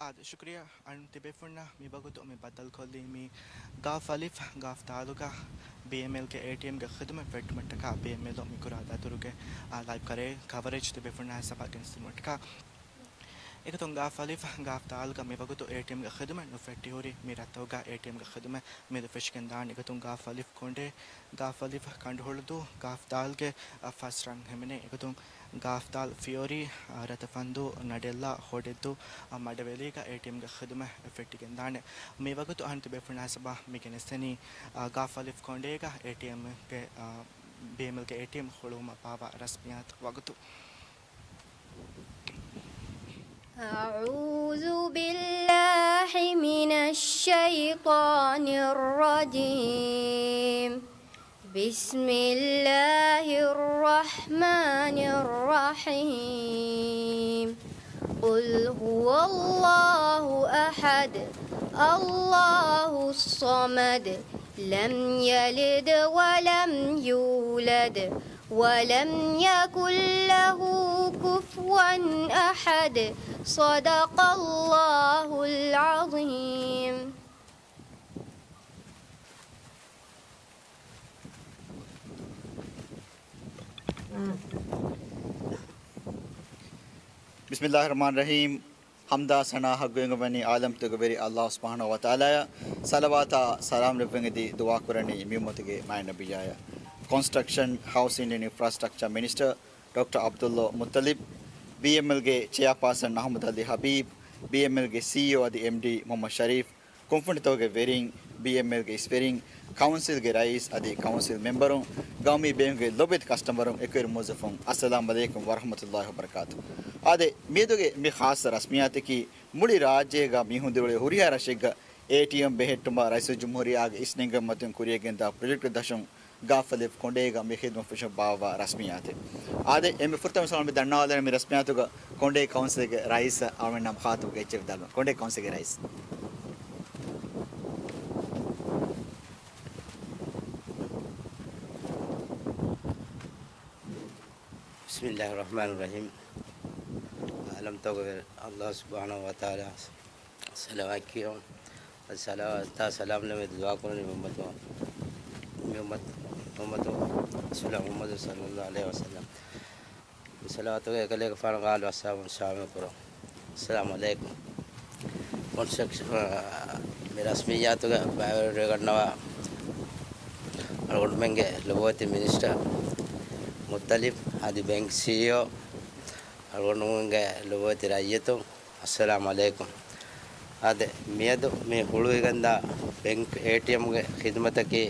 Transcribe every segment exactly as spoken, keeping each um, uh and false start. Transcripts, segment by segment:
އާދެ، ޝުކުރިއްޔާ. އަޅުން ތިބޭފުންނަށް މިވަގުތު މި ބައްދަލުކޮށްލީ މި ގާފް އަލިފް، ގާފް ދާލުގަ ބީއެމްއެލްގެ އޭޓީއެމްގެ ޚިދުމަތް ފެއްޓުމަށްޓަކާ ބީއެމްއެލް މި ކުރާ ދަތުރުގެ، އާ، ލައިވް ކަރޭ ކަވަރޭޖް ތިބޭފުންނާ ހިސާބަށް ގެނެސްދިނުމަށްޓަކާ. އެގޮތުން ގާފް އަލިފް، ގާފް ދާލުގަ މިވަގުތު އޭޓީއެމްގެ ޚިދުމަތް ނުފެއްޓި ހުރި މި ރަށްތަކުގަ އޭޓީއެމްގެ ޚިދުމަތް މިއަދު ފެށިގެން ދާނެ. އެގޮތުން ގާފް އަލިފް ކޮނޑޭ، ގާފް އަލިފް ކަނޑުހުޅުދޫ، ގާފް ދާލްގެ، އަ، ފަސް ރަށް ހިމެނޭ. އެގޮތުން ގާފް ދާލް ފިޔޮރީ، އަ، ރަތަފަންދޫ، ނަޑެއްލާ، ހޮޑެއްދޫ، އަ، މަޑަވެލީގަ އޭޓީއެމްގެ ޚިދުމަތް ފެއްޓިގެން ދާނެ. މިވަގުތު އަހަން ތިބޭފުންނާ ހިސާބަށް މި ގެނެސްދެނީ، އ، ގާފް އަލިފް ކޮނޑޭގަ އޭޓީއެމްގެ، އ، ބީއެމްއެލްގެ އޭޓީއެމް ހުޅުވުމަށް ބާއްވާ ރަސްމިއްޔާތު ވަގުތު. أعوذ بالله من الشيطان الرجيم. بسم الله الرحمن الرحيم. قل هو الله أحد، الله الصمد، لم يلد ولم يولد، ولم يكن له كفوا أحد. صدق الله العظيم. بسم الله الرحمن الرحيم. ޙަމްދާ ސަނާ ޙައްޤުވެގެންވަނީ ޢާލަމްތަކުގެ ވެރި ﷲ ސުބްޙާނަހޫ ވަތަޢާލާއަށް. ޞަލަވާތާ ސަލާމް ލެއްވެން އެދި ދުޢާ ކުރަނީ މި އުއްމަތުގެ މާތް ނަބިއްޔާއަށް. ކޮންސްޓްރަކްޝަން، ހައުސިން އެންޑް އިންފްރާސްޓްރަކްޗަރ މިނިސްޓަރ ޑޮކްޓަރ ޢަބްދުﷲ މުއްޠަލިބް، ބީއެމްއެލްގެ ޗެއާޕާސަން އަޙްމަދު ޢަލީ ޙަބީބް، ބީއެމްއެލްގެ ސީއީއޯ އަދި އެމްޑީ މުޙައްމަދު ޝަރީފް، ކުންފުނިތަކުގެ ވެރިން، ބީއެމްއެލްގެ އިސްވެރިން، ކައުންސިލްގެ ރައީސް އަދި ކައުންސިލް މެމްބަރުން، ގައުމީ ބޭންކުގެ ލޯބިވެތި ކަސްޓަމަރުން، އެކުވެރި މުވައްޒަފުން، އައްސަލާމް ޢަލައިކުމް ވަރަޙްމަތުﷲ ވަބަރަކާތު. އާދެ، މިއަދުގެ މި ޚާއްޞަ ރަސްމިއްޔާތަކީ މުޅި ރާއްޖޭގަ މީހުން ދިރިއުޅޭ ހުރިހާ ރަށެއްގަ އޭޓީއެމް ބެހެއްޓުމަށް ރައީސުލްޖުމްހޫރިއްޔާގެ އިސްނެންގެވުމަށް މަތިން ކުރިޔަށްގެންދާ ޕްރޮޖެކްޓް ދަށުން ގާފް އަލިފް ކޮނޑޭގަ މި ޚިދުމަތް ފެށުމަށް ބާއްވާ ރަސްމިއްޔާތެއް. އާދެ، އެންމެ ފުރަތަމަ ސުވާލު މި ދަންނަވާލަން މި ރަސްމިއްޔާތުގަ ކޮނޑޭ ކައުންސިލްގެ ރައީސަށް އަޅުގަނޑު ނަމް ޚާތަބުގަ އެއްޗެއް ވިދާޅުވަން. ކޮނޑޭ ކައުންސިލްގެ ރައީސް. بسم الله الرحمن الرحيم. ޢާލަމްތަކުގެ ވެރި ﷲ ސުބްޙާނަހޫ ވަތަޢާލާ ސަލަވާތް ކިޔަން. ސަލަވާތާ ސަލާމް ލެއްވެ ދުޢާ ކުރަނީ މުޙައްމަދު، މުޙައްމަދު، މުޙައްމަދު ރަސޫލާ މުޙައްމަދު ޞައްލައްލާހު ޢަލައިހި ވަސައްލަމް. ސަލަވާތުގެ އެކަލޭގެފާނުގެ އާލު އަޞްޙާބުން ޝާމިލް ކުރަން. އައްސަލާމު ޢަލައިކުމް. ކޮންސްޓްރަކްޝަން، އާ، މި ރަސްމިއްޔާތުގަ ބައިވެރިވެގަންނަވާ އަޅުގަނޑުމެންގެ ލޮބުވެތި މިނިސްޓަރ މުއްޠަލިބް އަދި ބެންކް ސީއީއޯ، އަޅުގަނޑުމެންގެ ލޮބުވެތި ރައްޔިތުން، އައްސަލާމު ޢަލައިކުމް. އާދެ، މިއަދު މި ހުޅުވިގެންދާ ބެންކް އޭޓީއެމްގެ ޚިދުމަތަކީ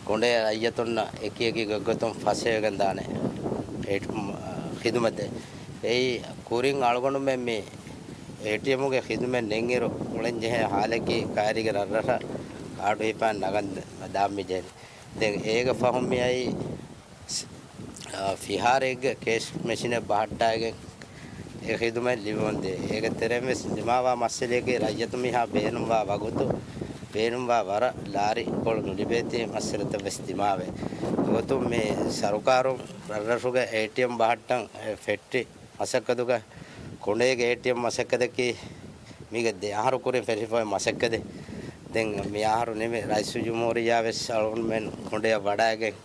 ކޮނޑޭ ރައްޔިތުންނަށް އެކިއެކި ގޮތްގޮތުން ފަސޭހަވެގެންދާނެ އޭޓީއެމް ޚިދުމަތެއް. އެއީ ކުރިން އަޅުގަނޑުމެން މި އޭޓީއެމްގެ ޚިދުމަތް ނެތްއިރު އުޅެންޖެހޭ ހާލަކީ ކައިރީގެ ރަށްރަށަށް ކާޑު ހިފާން ނަގަން ދާން މި ޖެހެނީ. ދެން އޭގެ ފަހުން މިއައީ ސް-، އާ، ފިހާރައެއްގެ ކޭޝް މެޝިނެއް ބަހައްޓާގެން އެ ޚިދުމަތް ލިބެމުންދޭ. އޭގެ ތެރެއިން ވެސް ދިމާވާ މައްސަލައަކީ ރައްޔިތު މީހާ ބޭނުންވާ ވަގުތު، ބޭނުންވާ ވަރަށް ލާރިކޮޅު ނުލިބޭތީ މައްސަލަތައް ވެސް ދިމާވޭ. އެގޮތުން މި ސަރުކާރުން ރަށްރަށުގެ އޭޓީއެމް ބަހައްޓަން އެ ފެއްޓި މަސައްކަތުގަ ކޮނޑޭގެ އޭޓީއެމް މަސައްކަތަކީ މީގެ ދެ އަހަރު ކުރިން ފެށިފައި މަސައްކަތެއް. ދެން މި އަހަރު ނިމި ރައީސުލްޖުމްހޫރިއްޔާ ވެސް އަޅުގަނޑުމެން ކޮނޑެއަށް ވަޑައިގެން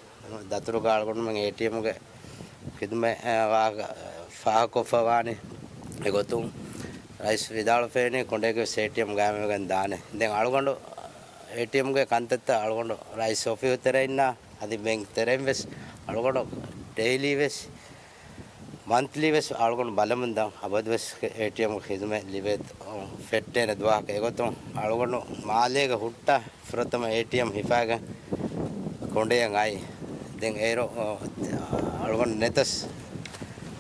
ދަތުރުގަ އަޅުގަނޑުމެން އޭޓީއެމްގެ ޚިދުމަތް، އަ، ވާހަކަ ފާހަގަކޮށްފަ ވާނެ. އެގޮތުން ރައީސް ވިދާޅުވެފައިވަނީ ކޮނޑޭގެ ވެސް އޭޓީއެމް ގާއިމްވެގެން ދާނެ. ދެން އަޅުގަނޑު އޭޓީއެމްގެ ކަންތައްތައް އަޅުގަނޑު ރައީސް އޮފީހު ތެރެއިންނާ އަދި ބެންކް ތެރެއިން ވެސް އަޅުގަނޑު ޑެއިލީ ވެސް މަންތްލީ ވެސް އަޅުގަނޑު ބަލަމުން ދާން އަބަދުވެސް އޭޓީއެމްގެ ޚިދުމަތް ލިބޭ ފެއްޓޭނެ ދުވަހަކަށް. އެގޮތުން އަޅުގަނޑު މާލޭގަ ހުއްޓާ ފުރަތަމަ އޭޓީއެމް ހިފާގެން ކޮނޑެއަށް އައި. ދެން އޭރު، އަ، އަޅުގަނޑު ނެތަސް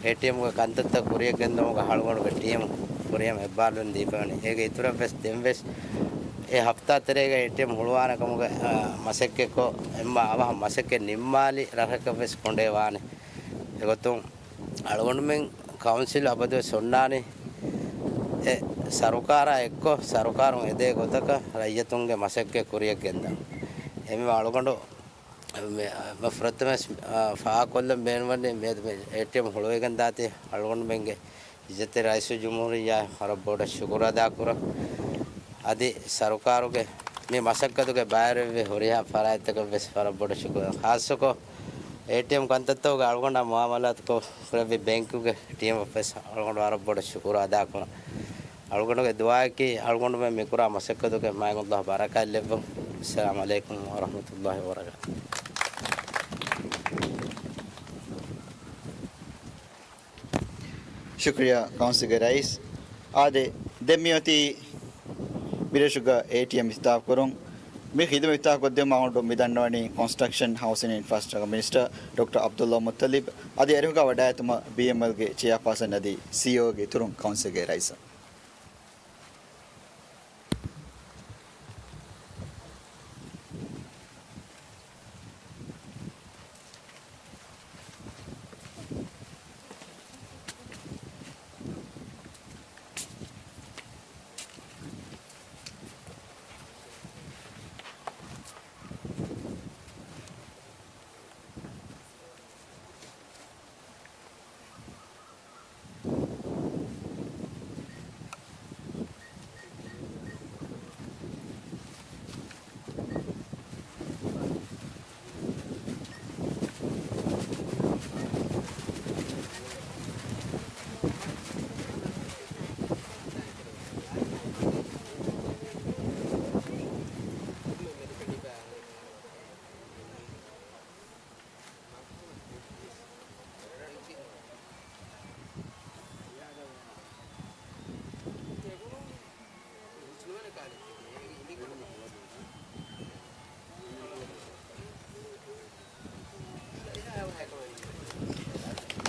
އޭޓީއެމްގެ ކަންތައްތައް ކުރިޔަށް ގެންދަވުމުގަ އަޅުގަނޑުގެ ޓީމް ކުރިޔަށް އެއްބާރުލުން ދީފަވަނީ. އޭގެ އިތުރަށް ވެސް ދެން ވެސް އެ ހަފްތާ ތެރޭގަ އޭޓީއެމް ހުޅުވާނެ ކަމުގެ، އަ، މަސައްކަތްކޮށް، އެންމެ އަވަހަށް މަސައްކަތް ނިންމާލި ރަށަކަށް ވެސް ކޮނޑޭ ވާނެ. އެގޮތުން އަޅުގަނޑުމެން ކައުންސިލް އަބަދުވެސް އޮންނާނީ އެ ސަރުކާރާ އެއްކޮށް، ސަރުކާރުން އެދޭ ގޮތަކަށް ރައްޔިތުންގެ މަސައްކަތް ކުރިޔަށް ގެންދާން. އެހެންވީމަ އަޅުގަނޑު މެ-، މެ ފުރަތަމަ، އާ، ފާހަގަކޮށްލަން ބޭނުންވަނީ މިއަދު މި އޭޓީއެމް ހުޅުވިގެންދާތީ އަޅުގަނޑުމެންގެ އިއްޒަތްތެރި ރައީސުލްޖުމްހޫރިއްޔާ ވަރަށް ބޮޑަށް ޝުކުރު އަދާކުރަން. އަދި ސަރުކާރުގެ މި މަސައްކަތުގެ ބައިވެރިވެ ހުރިހާ ފަރާތްތަކަށް ވެސް ވަރަށް ބޮޑަށް ޝުކުރު. ޚާއްޞަކޮށް އޭޓީއެމް ކަންތައްތަކުގެ އަޅުގަނޑާ މުއާމަލާތުކޮށް ކުރެއްވި ބޭންކުގެ ޓީމަށް ވެސް އަޅުގަނޑު ވަރަށް ބޮޑަށް ޝުކުރު އަދާކުރަން. އަޅުގަނޑުގެ ދުޢާއަކީ އަޅުގަނޑުމެން މިކުރާ މަސައްކަތުގެ މާތް ﷲ ބަރަކާތް ލެއްވުން. އައްސަލާމު ޢަލައިކުމް ވަރަޙްމަތުﷲި ވަބަރަކާތުހު. ޝުކުރިއްޔާ ކައުންސިލްގެ ރައީސް. އާދެ، ދެން މިއޮތީ ބިރަށުގަ އޭޓީއެމް އިފްތިތާޙް ކުރުން. މި ޚިދުމަތް އިފްތިތާޙް ކޮށްދިނުމަށް އަޅުގަނޑު މި ދަންނަވަނީ ކޮންސްޓްރަކްޝަން، ހައުސިން އެންޑް އިންފްރާސްޓްރަކްޗަރ މިނިސްޓަރ ޑޮކްޓަރ ޢަބްދުﷲ މުއްޠަލިބް. އަދި އެރިހުގަ ވަޑައިގަތުމަށް ބީއެމްއެލްގެ ޗެއާޕާސަން އަދި ސީއީއޯގެ އިތުރުން ކައުންސިލްގެ ރައީސަށް.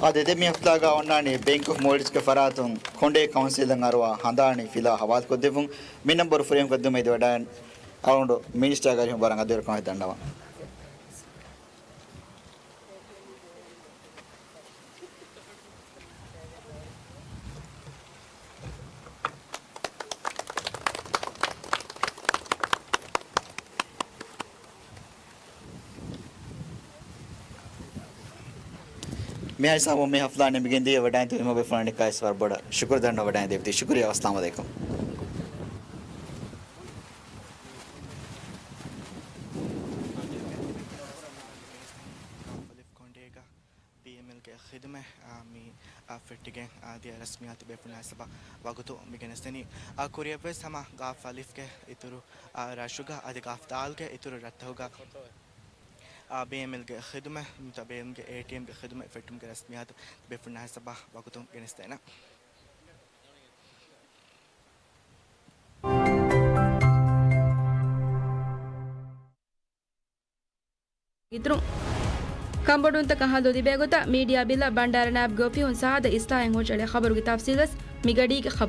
އާދެ، ދެން މި ހަފްތާގަ އޮންނާނީ ބޭންކް އޮފް މޯލްޑިވްސްގެ ފަރާތުން ކޮނޑޭ ކައުންސިލަށް އަރުވާ ހަނދާނީ ފިލާ ހަވާލުކޮށްދެއްވުން. މި ނަންބަރު ފުރިހަމަކޮށްދިނުމަށް އެދިވަޑައިގެން އަޅުގަނޑު މިނިސްޓަރ އަރިހުން ވަރަށް އަދުވެރިކަމާ ދަންނަވަން. މިހާ ހިސާބުން މި ހަފްލާ ނިމިގެންދިޔަ ވަޑައިން ތިބި މަ ބޭފުޅާނެކާވެސް ވަރަށް ބޮޑަށް ޝުކުރު ދަންނަ ވަޑައިން ދެވިތީ. ޝުކުރިއްޔާ. އައްސަލާމު ޢަލައިކުމް. ކޮނޑޭގަ ބީއެމްއެލްގެ ޚިދުމަތް، އާ، މި، އާ، ފެއްޓިގެން، އާ، ދިޔަ ރަސްމިއްޔާތު ބޭފުޅުންނާ ހިސާބަށް ވަގުތު މި ގެނެސްދެނީ. އާ، ކުރިއަށްވެސް ހަމަ ގާފް އަލިފްގެ އިތުރު، އާ، ރަށުގަ އަދި ގާފް ދާލްގެ އިތުރު ރަށްތަކުގަ، އާ، ބީއެމްއެލްގެ ޚިދުމަތް، ނުވަތަ ބީއެމްގެ އޭޓީއެމްގެ ޚިދުމަތް ފެއްޓުމުގެ ރަސްމިއްޔާތު ބޭފުޅުންނާ ހިސާބަށް ވަގުތު ގެނެސްދޭނެ. އިތުރު ކަންބޮޑުވުންތަކަށް ހައްލު ލިބޭ ގޮތަށް މީޑިއާ ބިލަށް ބަންޑާރަ ނާއިބްގެ އޮފީހުން ސާދަ އިސްލާހެއް ހުށައެޅޭ ޚަބަރުގެ ތަފްސީލްވެސް މިގަޑީގެ ޚަބަރު.